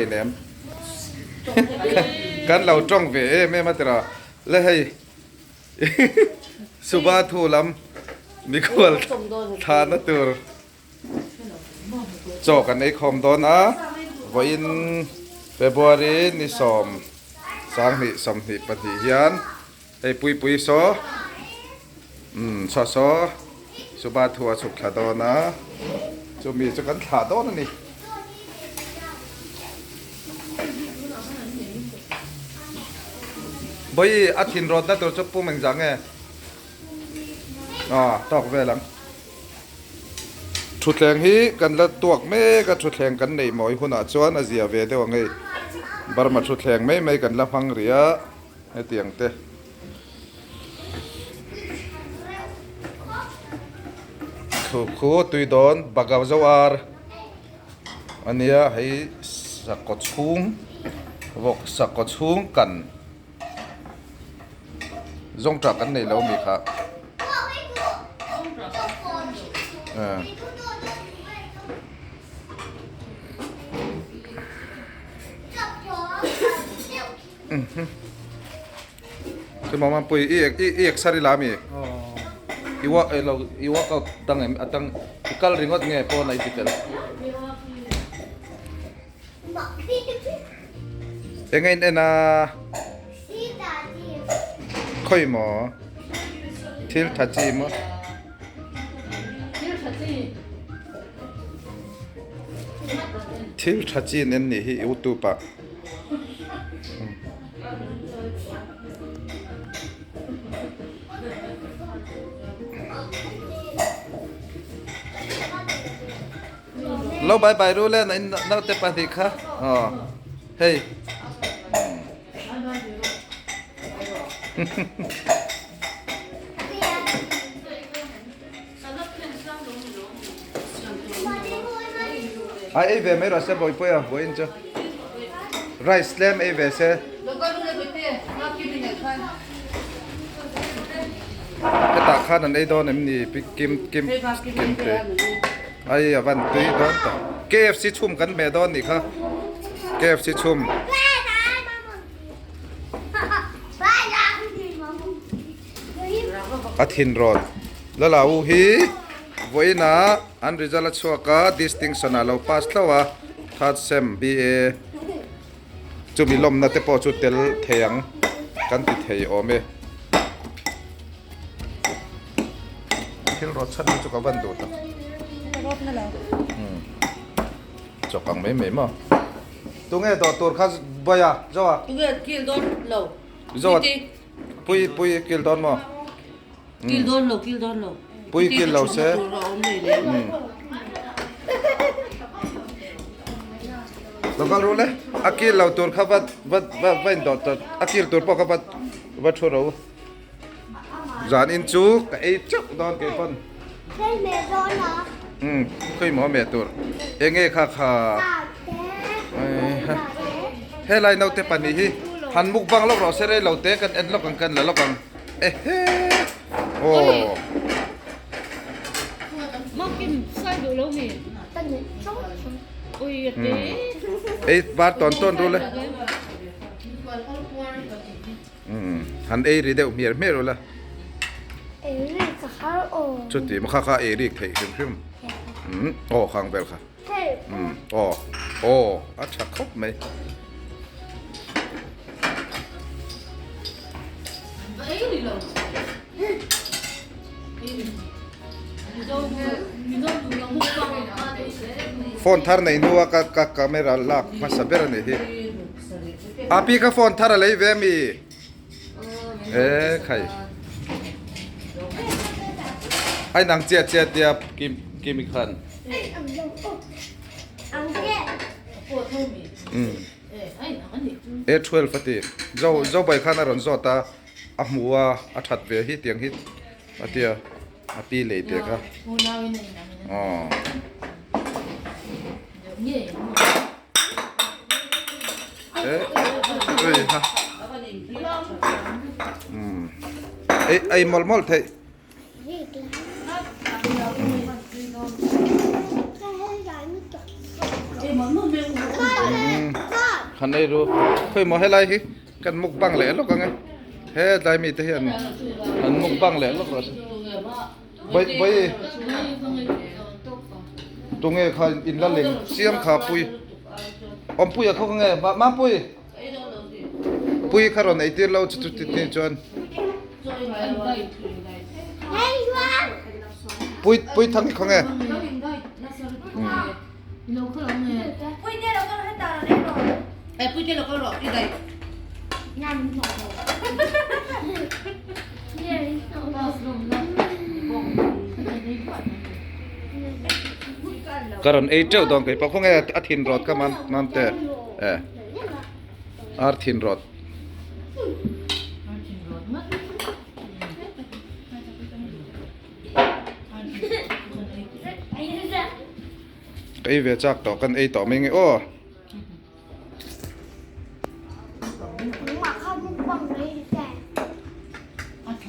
Lem kan lo tawng ve em em a tira le hei suba thu lam mikhual thahna tur chaw kan ei khawm dawn a vawiin February ni sawm sanghnih sawmhnih pahnih hian hei puipui saw umm saw saw Suba thu a chhuk thla dawn a chumi chu kan thlah dawn a ni. Bawi a thin rawtna tur chu pum engzah nge? Aw tawk vel ang. Thutthleng hi kan la tuak mek a thutthleng kan neih mawi hunah chuan a zia ve deuh ang hei. Burma thutthleng mai mai kan la hmang rih a hetiang te. Thu khu tui dawn bagaw zo ar a nia hei sakawt chhung vawk sakawt chhung kan zawngṭah kan nei lo mi kha Chu mama pui i i i exer i la mi i work eh lo i workout dang em atang i kal ringawt nge pawn a i ti tel eng a in en a khawi maw thil tha chi maw. Thil tha chi an en nih hi youtube ah. Lo bye bye ru le na in naute pahnih kha aw hei. Ai ei ve mai rawh se Bawihpuia vawiin chu rice tlem ei ve se. Hetah khan an ei dawn em ni pi kim kim kim te ai a van tui dawn tak KFC chhum kan hmeh dawn nih kha KFC chhum. A thin rawn la la u hi vawiinah an result a chhuak a distinction ah lo pass hlauh a third sem BA chumi lawmna te pawh chu tel thei ang kan ti thei awm e thil rawt chhan hi chu ka van duh tak chawk ang mai mai maw tunge dawh tur kha Bawia Zoa tunge kil dawn lo Zoa Pui pui kil dawn maw? Kil dawn lo, kil dawn lo. Pui kil lo se. Lo kal ru le. A kil lo tur kha va va va va in dawt tawt. A kil tur pawh kha va va thu ro. Zan in chu ka ei chauh dawn kei pawn. Um, khawi maw meh tur. Enge kha kha. Helai naute pahnih hi han mukbang lawk rawh se rei lo te kan en lawk ang kan la lawk ang ehe aw. Ei var tawn tawn ru le han ei ri deuh hmiar hmiar ula chuti kha kha ei rik theih hrim hrim aw khang vel kha. Umm aw aw a tha khawp mai. Phone thar nei hnua ka ka camera lak hmasa ber a nih hi. Api kha phone thar a lei ve ami? E khai. Ai nang chia chia tia kim kimi khan. A 12 a ti. Zo zo bai khan a rawn zawt a a hmu a a that ve hi tiang hi a tia a pi lei te kha. Aw. Ei ei mawlh mawlh theih. Han ei ru. Khawi maw helai hi kan mukbang leh lawk ang e. He tlai mite hian an mukbang leh lawk rawh se. Bai bai tunge kha in la leng chiam kha pui. Awmpuia khaw nge Mampui. Pui kha rawn ei tir lo chu chu ti chuan. Pui pui thang khaw nge. Ka rawn ei teuh dawn kei pawh khaw nge a thin rawt kha mam mam te e ar thin rawt. Ka ei ve chak tawh kan ei tawh mai nge aw.